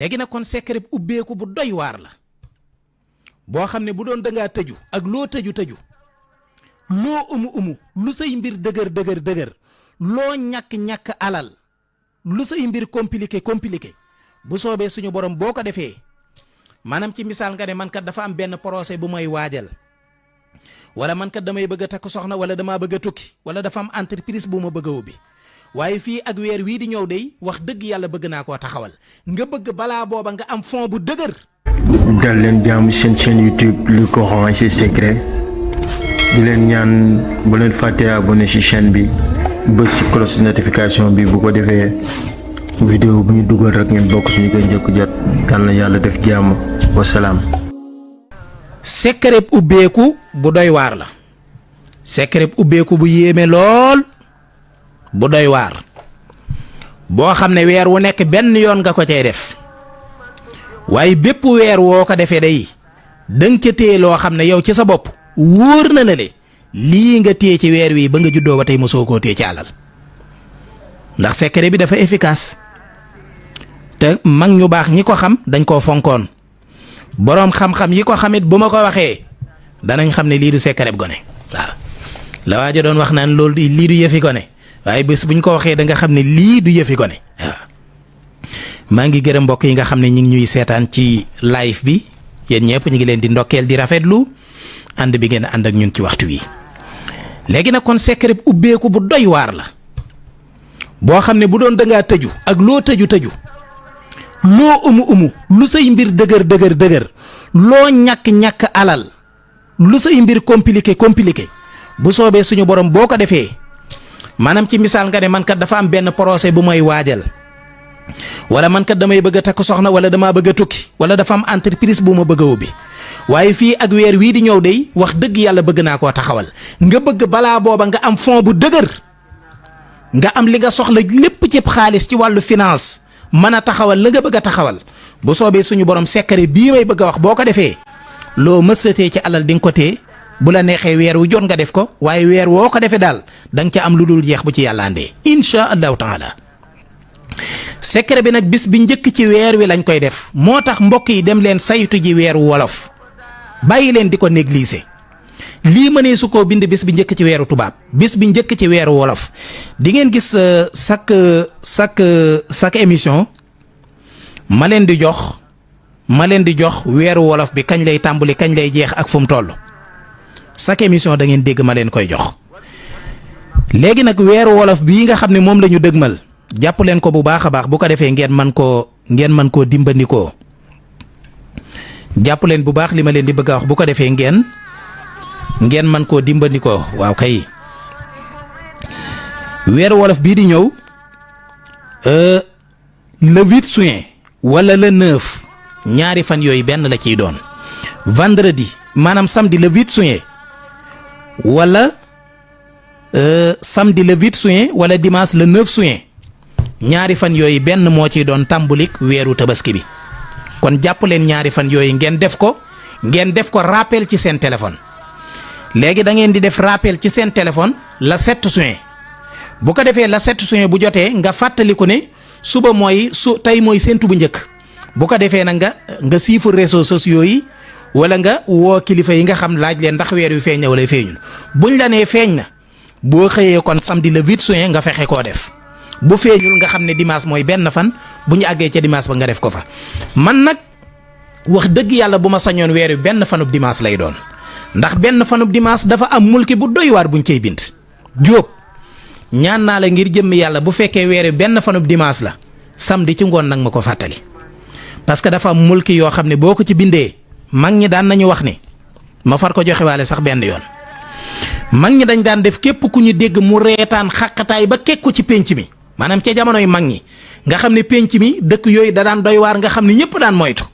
léegi nag kon secret ubbeeku bu doy waar la boo xam ne bu doon dangaa tëju ak loo tëju loo umu lu say mbir dëgër loo ñàkk alal lu say mbir compliqué bu soobee suñu borom boo ko defee maanaam ci misaal nga ne man kat dafa am benn procès bu may waajal wala man kat damay bëgg a takk soxna wala damaa bëgg a tukki wala dafa am entreprise bu ma bëgg a ubbi waaye fii ak weer wii di ñëw day wax dëgg yàlla bëgg naa koo taxawal nga bëgg balaa booba nga am fond bu dëgër. dal leen jàmm seen chaîne YouTube le Coran et ses secrets di leen ñaan bu leen fàttee abonné ci chaîne bi bës ci cloche notification bi bu ko defee vidéo bu ñu dugal rek ngeen bokk suñu koy njëkk jot yal na yàlla def jàmm wasalaam. secret ubbeeku bu doy waar la secret ubbeeku bu yéeme lool bu doy waar boo xam ne weer wu nekk benn yoon nga ko cay def waaye bépp weer woo ko defee day danga ca téye loo xam ne yow ci sa bopp wóor na le lii nga téye ci weer wi ba nga juddoo ba tey mosoo koo téye ci alal ndax secret bi dafa efficace te mag ñu baax ñi ko xam dañ koo fonkoon boroom xam-xam yi ko xamit bu ma ko waxee danañ xam ne lii du secret gone waaw la waaja doon wax naan loolu lii du yëfi gone waaye bés buñ ko waxee da nga xam ne lii du yëfi gone waaw maa ngi gërëm mbokk yi nga xam ne ñu ngi ñuy seetaan ci live bi yéen ñëpp ñu ngi leen di ndokkeel di rafetlu ànd bi ngeen ànd ak ñun ci waxtu wi léegi nag kon secret ubbeeku bu doy waar la boo xam ne bu doon dangaa tëju ak loo tëju loo umu lu say mbir dëgër loo ñàkk alal lu say mbir compliqué bu soobee suñu borom boo ko defee maanaam ci misaal nga ne man kat dafa am benn procès bu may waajal wala man kat damay bëgg a takk soxna wala damaa bëgg a tukki wala dafa am entreprise bu ma bëgg a ubbi waaye fii ak weer wii di ñëw day wax dëgg yàlla bëgg naa koo taxawal nga bëgg balaa booba nga am fond bu dëgër nga am li nga soxla lépp ci xaalis ci wàllu finance mën a taxawal la nga bëgg a taxawal bu soobee suñu borom secret bii may bëgg a wax boo ko defee loo mësatee ci alal di nga ko tee bu la neexee weer wu jot nga def ko waaye weer woo ko defee daal da nga ca am lu dul jeex bu ci yàlla andee incha allahu taala secret bi nag bis bi njëkk ci weer wi lañ koy def moo tax mbokk yi dem leen saytu ji weeru wolof bàyyi leen di ko négliger lii mënee su koo bind bis bi njëkk ci weeru tubaab bis bi njëkk ci weeru wolof di ngeen gis chaque émission ma leen di jox weeru wolof bi kañ lay tàmbali kañ lay jeex ak fu mu toll chaque émission da ngeen dégg ma leen koy jox léegi nag weeru wolof bii nga xam ne moom la ñu dëgmal jàpp leen ko bu baax a baax bu ko defee ngeen mën koo dimbandikoo jàpp leen bu baax li ma leen di bëgg a wax bu ko defee ngeen mën koo dimbandikoo waaw kay weeru wolof bii di ñëw le 8 juin wala le 9 ñaari fan yooyu benn la ciy doon vendredi maanaam samedi le 8 juin wala samedi le 8 juin wala dimanche le 9 juin ñaari fan yooyu benn moo ciy doon tàmbulik weeru tabaski bi kon jàpp leen ñaari fan yooyu ngeen def ko rappel ci seen téléphone léegi da ngeen di def rappel ci seen téléphone la 7 juin bu ko defee la 7 juin bu jotee nga fàttaliku ne suba tey mooy séntu bu njëkk bu ko defee nag nga siifu réseaux sociaux yi wala nga woo kilifa yi nga xam laaj leen ndax weer wi feeñ na wala feeñul buñ la nee feeñ na boo xëyee kon samedi le 8 juin nga fexe koo def bu feeñul nga xam ne dimanche mooy benn fan bu ñu àggee ca dimanche ba nga def ko fa man nag wax dëgg yàlla bu ma sañoon weer wi benn fanub dimanche lay doon ndax benn fanub dimanche dafa am mulki bu doy waar buñ cey bind jóob ñaan naa la ngir jëmm yàlla bu fekkee weer wi benn fanub dimanche la samedi ci ngoon nag ma ko fàttali parce que dafa am mulki yoo xam ne boo ko ci bindee mag ñi daan nañu wax ni ma far ko joxewaale sax benn yoon mag ñi dañ daan def képp ku ñu dégg mu reetaan xaqataay ba kekku ci pénc mi maanaam ca jamonoy mag ñi nga xam ne pénc mi dëkk yooyu da daan doy waar nga xam ne ñëpp daan moytu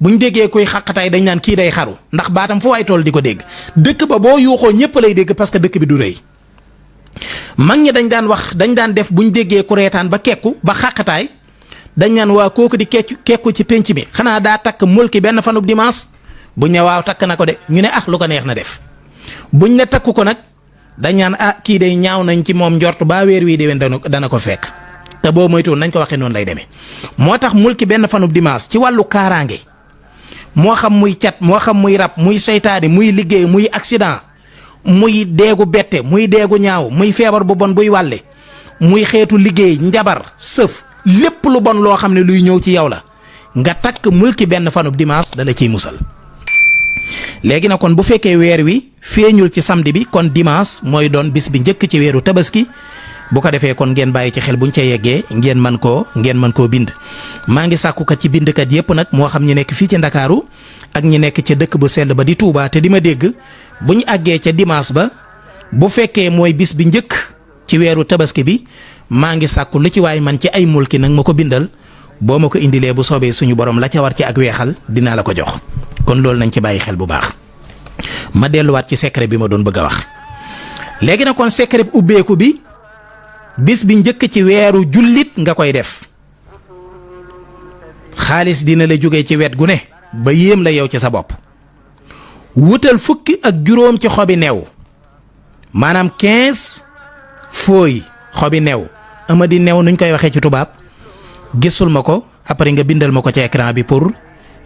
buñ déggee koy xaqataay dañ naan kii day xaru ndax baatam fu waay tool di ko dégg dëkk ba boo yuuxoo ñëpp lay dégg parce que dëkk bi du rëy mag ñi dañ daan def buñ déggee ku reetaan ba kekku ba xaqataay dañ naan waa kooku di kekku ci pénc mi xanaa daa takk mulki benn fanub dimanche buñ ne waaw takk na ko de ñu ne lu ko neex na def buñ ne takku ko nag dañ naan kii day ñaaw nañ ci moom njort ba weer wii déwén dana ko fekk te boo moytuwul nañ ko waxee noonu lay demee moo tax mulki benn fanub dimanche ci wàllu kaaraange moo xam muy cat moo xam muy rab muy seytaane muy liggéey muy accident muy deegu bette muy deegu ñaaw muy feebar bu bon buy wàlle muy xeetu liggéey njabar sëf lépp lu bon loo xam ne luy ñëw ci yow la nga takk mulki benn fanub dimanche dala ciy musal. léegi nag kon bu fekkee weer wi feeñul ci samedi bi kon dimanche mooy doon bis bi njëkk ci weeru tabaski bu ko defee kon ngeen bàyyi ci xel buñ ca yeggee ngeen mën koo bind. maa ngi sàkkukat ci bindkat yépp nag moo xam ñi nekk fii ci Ndakaaru ak ñi nekk ca dëkk bu sell ba di Touba te di ma dégg buñ àggee ca dimanche ba bu fekkee mooy bis bi njëkk ci weeru tabaski bi maa ngi sàkku lu ci waay man ci ay mulki nag ma ko bindal boo ma ko indilee bu soobee suñu borom la ca war ci ak weexal dinaa la ko jox. kon loolu nañ ci bàyyi xel bu baax ma delluwaat ci secret bi ma doon bëgg a wax léegi nag kon secret ubbeeku bi bis bi njëkk ci weeru jullit nga koy def xaalis dina la jóge ci wet gu ne ba yéem la yow ci sa bopp wutal fukki ak juróom ci xobi new maanaam 15 fooy xobi new amadi new nuñ koy waxee ci tubaab gisul ma ko après nga bindal ma ko ci écran bi pour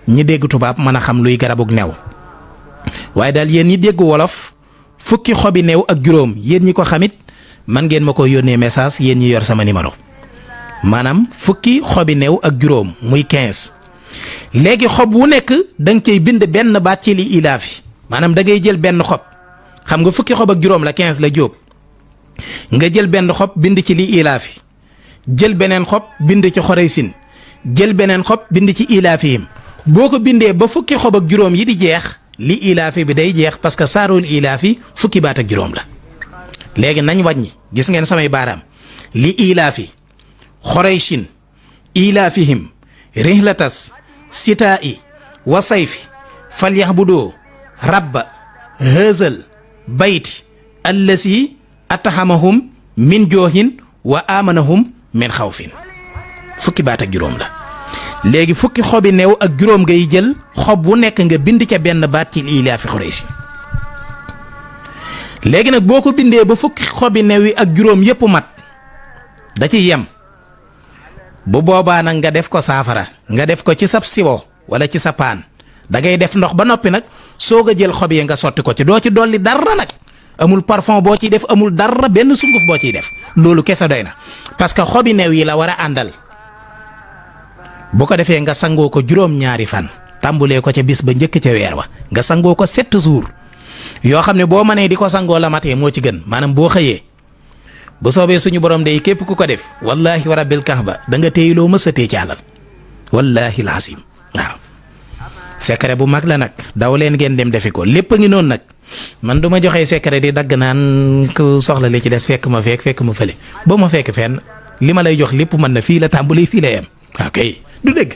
ñi dégg tubaab mën a xam luy garabug new waaye daal yéen ñi dégg wolof fukki xobi new ak juróom yéen ñi ko xamit man ngeen ma ko yónnee message yéen ñi yor sama numéro maanaam fukki xobi new ak juróom muy 15 léegi xob wu nekk da nga cay bind benn baat ci li ilaafi maanaam da ngay jël benn xob xam nga fukki xob ak juróom la 15 la jóob nga jël benn xob bind ci li ilaafi jël beneen xob bind ci xoreysin jël beneen xob bind ci ilaafihim boo ko bindee ba fukki xob ak juróom yi di jeex li ilaafi bi day jeex parce que saarul ilaafi fukki baat ak juróom la léegi nañ wàññi gis ngeen samay baaraam li ilaafi xoreysin ilaafihim rihlatas sitaa'i wa sayfi falyaxbudoo rabba hëzal bayti allasi atahamahum min joohin wa amanahum min xawfin fukki baat ak juróom la léegi fukki xobi new ak juróom ngay jël xob wu nekk nga bind ca benn baat ci ilaafi xoreysin léegi nag boo ko bindee ba fukki xobi new yi ak juróom yépp mat da ci yem bu boobaa nag nga def ko saafara nga def ko ci sab siwo wala ci sa paan da ngay def ndox ba noppi nag soog a jël xob yi nga sotti ko ci doo ci dolli dara nag amul parfum boo ciy def amul dara benn sunguf boo ciy def loolu kese doy na parce que xobi new yi la war a àndal bu ko defee nga sangoo ko juróom-ñaari fan tàmbulee ko ca bis ba njëkk ca weer wa nga sangoo ko 7 jours yoo xam ne boo mënee di ko sangoo la matee moo ci gën maanaam boo xëyee bu soobee suñu borom day képp ku ko def wallahi wa rabbil kahba da nga téyiloo mësatee ci àlal wallahi laasim waaw secret bu mag la nag daw leen ngeen dem defi ko lépp a ngi noonu nag man du ma joxee secret di dagg naan ku soxla li ci des fekk ma ma fële ba ma fekk fenn li ma lay jox lépp mën na fii la tàmbali fii la yem ok du dëgg